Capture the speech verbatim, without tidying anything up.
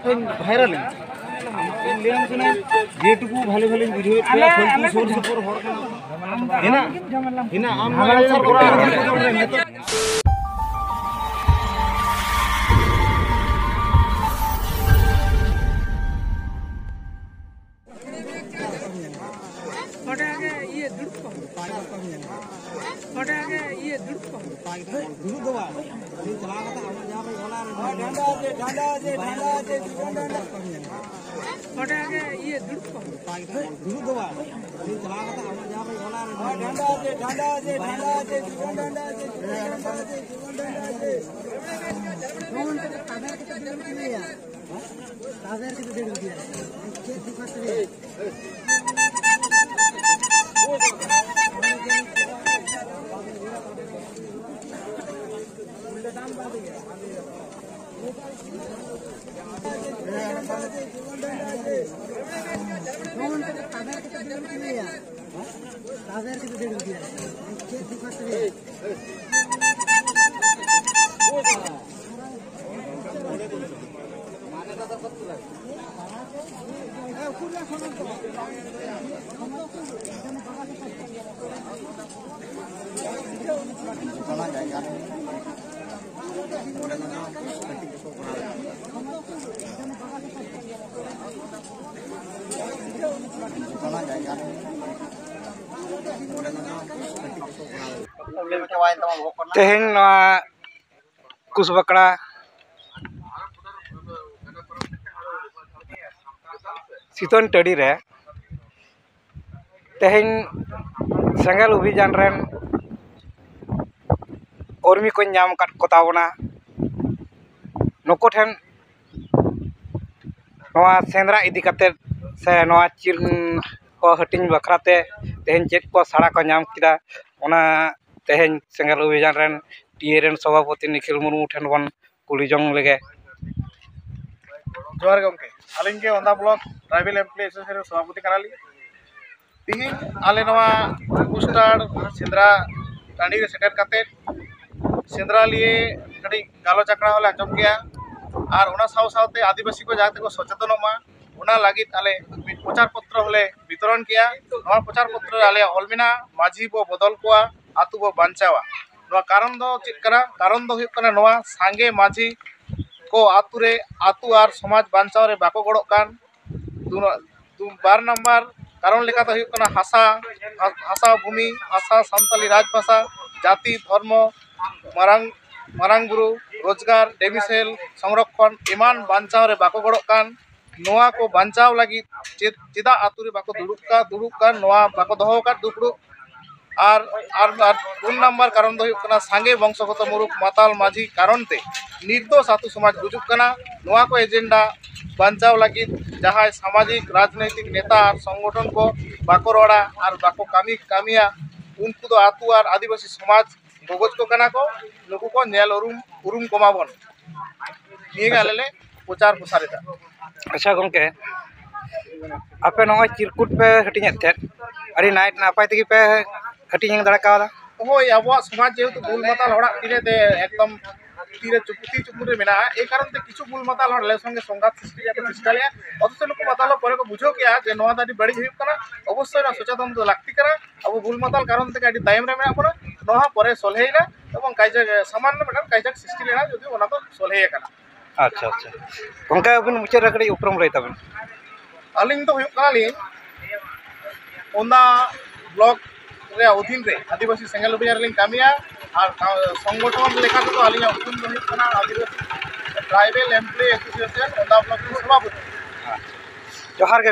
Viral ᱮᱱᱟ᱾ ᱞᱟᱹᱭᱟᱢ ᱠᱟᱱᱟ, ᱡᱮᱴᱩᱠᱩ ᱵᱷᱟᱞᱮ ᱵᱷᱟᱞᱮᱧ ᱵᱩᱡᱷᱟᱹᱣᱮᱫ ᱯᱮᱭᱟ, ᱯᱷᱟᱞᱛᱩ ᱥᱩᱨ ᱥᱩᱯᱩᱨ ᱦᱚᱲ ᱠᱟᱱᱟ᱾ ᱦᱮᱱᱟᱜ, ᱦᱮᱱᱟᱜ, ᱟᱢ ᱱᱚᱣᱟ ᱠᱚᱨᱟᱣ ᱤᱫᱤ ᱠᱚᱫᱚ ᱱᱤᱛᱚᱜ ᱚᱸᱰᱮ ᱟᱜᱮ ᱤᱭᱟᱹ ᱫᱩᱲᱩᱵ ᱠᱚ᱾ ᱚᱸᱰᱮ ᱟᱜᱮ ᱤᱭᱟᱹ ᱫᱩᱲᱩᱵ ᱠᱚ᱾ ᱫᱩᱲᱩᱵ ᱫᱚ ᱵᱟᱝ᱾ ᱩᱱᱤ ᱪᱟᱞᱟᱣ ᱠᱟᱛᱮ ᱟᱢᱟᱜ ᱡᱟᱦᱟᱸ ᱨᱮ ᱚᱞᱟ ᱨᱮ ᱰᱷᱟᱸᱰᱟ ᱟᱪᱷᱮ, ᱰᱷᱟᱸᱰᱟ ᱟᱪᱷᱮ, ᱰᱷᱟᱸᱰᱟ ᱟᱪᱷᱮ, ᱡᱤᱵᱚᱱ ᱰᱷᱟᱸᱰᱟ᱾ ᱚᱸᱰᱮ ᱟᱜᱮ ᱤᱭᱟᱹ ᱫᱩᱲᱩᱵ ᱠᱚ᱾ ᱫᱩᱲᱩᱵ ᱫᱚ ᱵᱟᱝ᱾ ᱩᱱᱤ ᱪᱟᱞᱟᱣ ᱠᱟᱛᱮ ᱟᱢᱟᱜ ᱡᱟᱦᱟᱸ ᱨᱮ ᱚᱞᱟ ᱨᱮ ᱰᱷᱟᱸᱰᱟ ᱟᱪᱷᱮ, ᱰᱷᱟᱸᱰᱟ ᱟᱪᱷᱮ, ᱰᱷᱟᱸᱰᱟ ᱟᱪᱷᱮ, ᱡᱤᱵᱚᱱ ᱰᱷᱟᱸᱰᱟ ᱟᱪᱷᱮ, ᱡᱤᱵᱚᱱ ᱰᱷᱟᱸᱰᱟ ᱟᱪᱷᱮ, ᱡᱤᱵᱚᱱ ᱰᱷᱟᱸᱰᱟ ᱟᱪᱷᱮ᱾ ᱛᱮᱦᱮᱧ ᱱᱚᱣᱟ ᱠᱩᱥᱵᱟᱠᱲᱟ ᱥᱤᱛᱚᱱ ᱴᱟᱺᱰᱤ ᱨᱮ ᱛᱮᱦᱮᱧ ᱥᱮᱸᱜᱮᱞ ᱚᱵᱷᱤᱡᱟᱱ ᱨᱮᱱ ᱠᱚᱨᱢᱤ ᱠᱚᱧ ᱧᱟᱢ ᱟᱠᱟᱫ ᱠᱚ ᱛᱟᱵᱚᱱᱟ᱾ ᱱᱩᱠᱩ ᱴᱷᱮᱱ ᱱᱚᱣᱟ ᱥᱮᱸᱫᱽᱨᱟ ᱤᱫᱤ ᱠᱟᱛᱮᱫ ᱥᱮ ᱱᱚᱣᱟ ᱪᱤᱨ ᱠᱚ ᱦᱟᱹᱴᱤᱧ ᱵᱟᱠᱷᱨᱟ ᱛᱮ ᱛᱮᱦᱮᱧ ᱪᱮᱫ ᱠᱚ ᱥᱟᱲᱟ ᱠᱚ ᱧᱟᱢ ᱠᱮᱫᱟ, ᱚᱱᱟ ᱛᱮᱦᱮᱧ ᱥᱮᱸᱜᱮᱞ ᱚᱵᱷᱤᱡᱟᱱ ᱨᱮᱱ ᱴᱤ ᱮ ᱨᱮᱱ ᱥᱚᱵᱷᱟᱯᱚᱛᱤ ᱱᱤᱠᱷᱤᱞ ᱢᱩᱨᱢᱩ ᱴᱷᱮᱱ ᱵᱚᱱ ᱠᱩᱞᱤ ᱡᱚᱝ ᱞᱮᱜᱮ᱾ ᱡᱚᱦᱟᱨ ᱜᱮ ᱜᱚᱢᱠᱮ, ᱟᱹᱞᱤᱧ ᱜᱮ ᱚᱱᱫᱟ ᱵᱞᱚᱠ ᱴᱨᱟᱭᱵᱮᱞ ᱮᱢᱯᱞᱚᱭᱤ ᱮᱥᱳᱥᱤᱭᱮᱥᱚᱱ ᱨᱮᱱ ᱥᱚᱵᱷᱟᱯᱚᱛᱤ ᱠᱟᱱᱟᱞᱤᱧ᱾ ᱛᱤᱦᱤᱧ ᱟᱞᱮ ᱱᱚᱣᱟ ᱠᱩᱥᱴᱟᱲ ᱥᱮᱸᱫᱽᱨᱟ ᱴᱟᱺᱰᱤ ᱨᱮ ᱥᱮᱴᱮᱨ ᱠᱟᱛᱮᱫ ᱥᱮᱸᱫᱽᱨᱟ ᱞᱤᱭᱮ ᱠᱟᱹᱴᱤᱡ ᱜᱟᱞᱚᱪ ᱟᱠᱷᱲᱟ ᱦᱚᱸᱞᱮ ᱟᱸᱡᱚᱢ ᱠᱮᱜᱼᱟ᱾ ᱟᱨ ᱚᱱᱟ ᱥᱟᱶ ᱥᱟᱶᱛᱮ ᱟᱹᱫᱤᱵᱟᱹᱥᱤ ᱠᱚ ᱡᱟᱦᱟᱸ ᱛᱮᱠᱚ ᱥᱚᱪᱮᱛᱚᱱᱚᱜ ᱢᱟ, ᱚᱱᱟ ᱞᱟᱹᱜᱤᱫ ᱟᱞᱮ ᱢᱤᱫ ᱯᱨᱚᱪᱟᱨ ᱯᱚᱛᱨᱚ ᱦᱚᱸᱞᱮ ᱵᱤᱛᱚᱨᱚᱱ ᱠᱮᱜᱼᱟ᱾ ᱱᱚᱣᱟ ᱯᱨᱚᱪᱟᱨ ᱯᱚᱛᱨᱚ ᱨᱮ ᱟᱞᱮᱭᱟᱜ ᱚᱞ ᱢᱮᱱᱟᱜᱼᱟ, "ᱢᱟᱹᱡᱷᱤ ᱵᱚ ᱵᱚᱫᱚᱞ ᱠᱚᱣᱟ, ᱟᱹᱛᱩ ᱵᱚ ᱵᱟᱧᱪᱟᱣᱟ᱾" ᱱᱚᱣᱟ ᱠᱟᱨᱚᱱ ᱫᱚ ᱪᱮᱫ ᱠᱟᱱᱟ? ᱠᱟᱨᱚᱱ ᱫᱚ ᱦᱩᱭᱩᱜ ᱠᱟᱱᱟ, ᱱᱚᱣᱟ ᱥᱟᱸᱜᱮ ᱢᱟᱹᱡᱷᱤ ᱠᱚ ᱟᱹᱛᱩ ᱨᱮ, ᱟᱹᱛᱩ ᱟᱨ ᱥᱚᱢᱟᱡᱽ ᱵᱟᱧᱪᱟᱣ ᱨᱮ ᱵᱟᱠᱚ ᱜᱚᱲᱚᱜ ᱠᱟᱱ᱾ ᱫᱩ-, ᱫᱩ-, ᱵᱟᱨ ᱱᱟᱢᱵᱟᱨ ᱠᱟᱨᱚᱱ ᱞᱮᱠᱟᱛᱮ ᱦᱩᱭᱩᱜ ᱠᱟᱱᱟ ᱦᱟᱥᱟ, ᱦᱟ-, ᱦᱟᱥᱟ ᱵᱷᱩᱢᱤ, ᱦᱟᱥᱟ, ᱥᱟᱱᱛᱟᱞᱤ ᱨᱟᱡᱽ ᱵᱷᱟᱥᱟ, ᱡᱟᱹᱛᱤ, ᱫᱷᱚᱨᱢᱚ, ᱢᱟᱨᱟᱝ, ᱢᱟᱨᱟᱝ ᱵᱩᱨᱩ, ᱨᱳᱡᱽᱜᱟᱨ, ᱰᱮᱢᱤᱥᱮᱞ, ᱥᱚᱝᱨᱚᱠᱷᱚᱱ ᱮᱢᱟᱱ ᱵᱟᱧᱪᱟᱣ ᱨᱮ ᱵᱟᱠᱚ ᱜᱚᱲᱚᱜ ᱠᱟᱱ᱾ ᱱᱚᱣᱟ ᱠᱚ ᱵᱟᱧᱪᱟᱣ ᱞᱟᱹᱜᱤᱫ ᱪᱮᱫ, ᱪᱮᱫᱟᱜ ᱟᱹᱛᱩ ᱨᱮ ᱵᱟᱠᱚ ᱫᱩᱲᱩᱵ ᱠᱟᱱ, ᱫᱩᱲᱩᱵ ᱠᱟᱱ, ᱱᱚᱣᱟ ᱵᱟᱠᱚ ᱫᱚᱦᱚ ᱟᱠᱟᱫ ᱫᱩᱯᱲᱩᱵ? ᱟᱨ, ᱟᱨ, ᱟᱨ ᱯᱩᱱ ᱱᱟᱢᱵᱟᱨ ᱠᱟᱨᱚᱱ ᱫᱚ ᱦᱩᱭᱩᱜ ᱠᱟᱱᱟ ᱥᱟᱸᱜᱮ ᱵᱚᱝᱥᱚᱜᱚᱛᱚ ᱢᱩᱨᱩᱠᱷ ᱢᱟᱛᱟᱞ ᱢᱟᱹᱡᱷᱤ ᱠᱟᱨᱚᱱ ᱛᱮ ᱱᱤᱨᱫᱳᱥ ᱟᱹᱛᱩ ᱥᱚᱢᱟᱡᱽ ᱜᱩᱡᱩᱜ ᱠᱟᱱᱟ᱾ ᱱᱚᱣᱟ ᱠᱚ ᱮᱡᱮᱱᱰᱟ ᱵᱟᱧᱪᱟᱣ ᱞᱟᱹᱜᱤᱫ ᱡᱟᱦᱟᱸᱭ ᱥᱟᱢᱟᱡᱤᱠ, ᱨᱟᱡᱽᱱᱳᱭᱛᱤᱠ ᱱᱮᱛᱟ ᱟᱨ ᱥᱚᱝᱜᱚᱴᱷᱚᱱ ᱠᱚ ᱵᱟᱠᱚ ᱨᱚᱲᱟ ᱟᱨ ᱵᱟᱠᱚ ᱠᱟᱹᱢᱤ, ᱠᱟᱹᱢᱤᱭᱟ, ᱩᱱᱠᱩ ᱫᱚ ᱟᱹᱛᱩ ᱟᱨ ᱟᱹᱫᱤᱵᱟᱹᱥᱤ ᱥᱚᱢᱟᱡᱽ ᱜᱚᱜᱚᱡ ᱠᱚ ᱠᱟᱱᱟ ᱠᱚ᱾ ᱱᱩᱠᱩ ᱠᱚ ᱧᱮᱞ ᱩᱨᱩᱢ, ᱩᱨᱩᱢ ᱠᱚᱢᱟ ᱵᱚᱱ᱾ ᱱᱤᱭᱟᱹ ᱜᱮ ᱟᱞᱮ ᱞᱮ ᱯᱨᱚᱪᱟᱨ ᱯᱨᱚᱥᱟᱨ ᱮᱫᱟ᱾ ᱟᱪᱪᱷᱟ ᱜᱚᱢᱠᱮ, ᱟᱯᱮ ᱱᱚᱜᱼᱚᱭ ᱪᱤᱨᱠᱩᱴ ᱯᱮ ᱦᱟᱹᱴᱤᱧᱮᱫ ᱛᱟᱦᱮᱸᱫ, ᱟᱹᱰᱤ ᱱᱟᱭ ᱱᱟᱯᱟᱭ ᱛᱮᱜᱮ ᱯᱮ ᱦᱟᱹᱴᱤᱧ ᱫᱟᱲᱮ ᱠᱟᱣᱫᱟ? ᱦᱳᱭ, ᱟᱵᱚᱣᱟᱜ ᱥᱚᱢᱟᱡᱽ ᱡᱮᱦᱮᱛᱩ ᱵᱩᱞ ᱢᱟᱛᱟᱞ ᱦᱚᱲᱟᱜ ᱛᱤᱨᱮ ᱛᱮ ᱮᱠᱫᱚᱢ ᱛᱤᱨᱮ ᱪᱩᱯ-, ᱛᱤ ᱪᱩᱯᱩᱫ ᱨᱮ ᱢᱮᱱᱟᱜᱼᱟ, ᱮᱭ ᱠᱟᱨᱚᱱ ᱛᱮ ᱠᱤᱪᱷᱩ ᱵᱩᱞ ᱢᱟᱛᱟᱞ ᱦᱚᱲ ᱟᱞᱮ ᱥᱚᱸᱜᱮ ᱥᱚᱝᱜᱷᱟᱛ ᱥᱨᱤᱥᱴᱤ ᱨᱮᱭᱟᱜ ᱠᱚ ᱪᱮᱥᱴᱟ ᱞᱮᱜᱼᱟ᱾ ᱚᱛᱷᱚᱪᱚ ᱱᱩᱠᱩ ᱢᱟᱛᱟᱞ ᱦᱚᱲ ᱯᱚᱨᱮ ᱠᱚ ᱵᱩᱡᱷᱟᱹᱣ ᱠᱮᱜᱼᱟ ᱡᱮ ᱱᱚᱣᱟ ᱫᱚ ᱟᱹᱰᱤ ᱵᱟᱹᱲᱤᱡ ᱦᱩᱭᱩᱜ ᱠᱟᱱᱟ, ᱚᱵᱚᱥᱥᱳᱭ ᱱᱚᱣᱟ ᱥᱚᱪᱮᱛᱚᱱ ᱫᱚ ᱞᱟᱹᱠᱛᱤ ᱠᱟᱱᱟ᱾ ᱟᱵᱚ ᱵᱩᱞ ᱢᱟᱛᱟᱞ ᱠᱟᱨᱚᱱ ᱛᱮᱜᱮ ᱟᱹᱰᱤ ᱛᱟᱭᱚᱢ ᱨᱮ ᱢᱮᱱᱟᱜ ᱵᱚᱱᱟ᱾ ᱱᱚᱣᱟ ᱦᱚᱸ ᱯᱚᱨᱮ ᱥᱚᱞᱦᱮᱭᱮᱱᱟ ᱮᱵᱚᱝ ᱠᱟᱭᱡᱟᱠ, ᱥᱟᱢᱟᱱᱱᱚ ᱢᱤᱫᱴᱟᱝ ᱠᱟᱭᱡᱟᱠ ᱥᱨᱤᱥᱴᱤ ᱞᱮᱱᱟ, ᱡᱩᱫᱤ ᱚᱱᱟ ᱫᱚ ᱥᱚᱞᱦᱮ ᱟᱠᱟᱱᱟ᱾ ᱟᱪᱪᱷᱟ, ᱟᱪᱪᱷᱟ᱾ ᱜᱚᱢᱠᱮ, ᱟᱹᱵᱤᱱ ᱢᱩᱪᱟᱹᱫ ᱨᱮ ᱠᱟᱹᱴᱤᱡ ᱩᱯᱨᱩᱢ ᱞᱟᱹᱭ ᱛᱟᱵᱮᱱ᱾ ᱟᱹᱞᱤᱧ ᱫᱚ ᱦᱩᱭᱩᱜ ᱠᱟᱱᱟᱞᱤᱧ ᱚᱱᱟ ᱵᱞᱚᱠ ᱨᱮᱭᱟᱜ ᱚᱫᱷᱤᱱ ᱨᱮ ᱟᱹᱫᱤᱵᱟᱹᱥᱤ ᱥᱮᱸᱜᱮᱞ ᱚᱵᱷᱤᱭᱟᱱ ᱨᱮᱞᱤᱧ ᱠᱟᱹᱢᱤᱭᱟ᱾ ᱟᱨ ᱥᱚᱝᱜᱚᱴᱷᱚᱱ ᱞᱮᱠᱟ ᱛᱮᱫᱚ ᱟᱹᱞᱤᱧᱟᱜ ᱩᱯᱨᱩᱢ ᱫᱚ ᱦᱩᱭᱩᱜ ᱠᱟᱱᱟ ᱟᱹᱫᱤᱵᱟᱹᱥᱤ ᱴᱨᱟᱭᱵᱮᱞ ᱮᱢᱯᱞᱚᱭᱤ ᱮᱥᱳᱥᱤᱭᱮᱥᱚᱱ ᱚᱱᱟ ᱵᱞᱚᱠ ᱨᱮᱱ ᱥᱚᱵᱷᱟᱯᱚᱛᱤ᱾ ᱡᱚᱦᱟᱨ ᱜᱮ᱾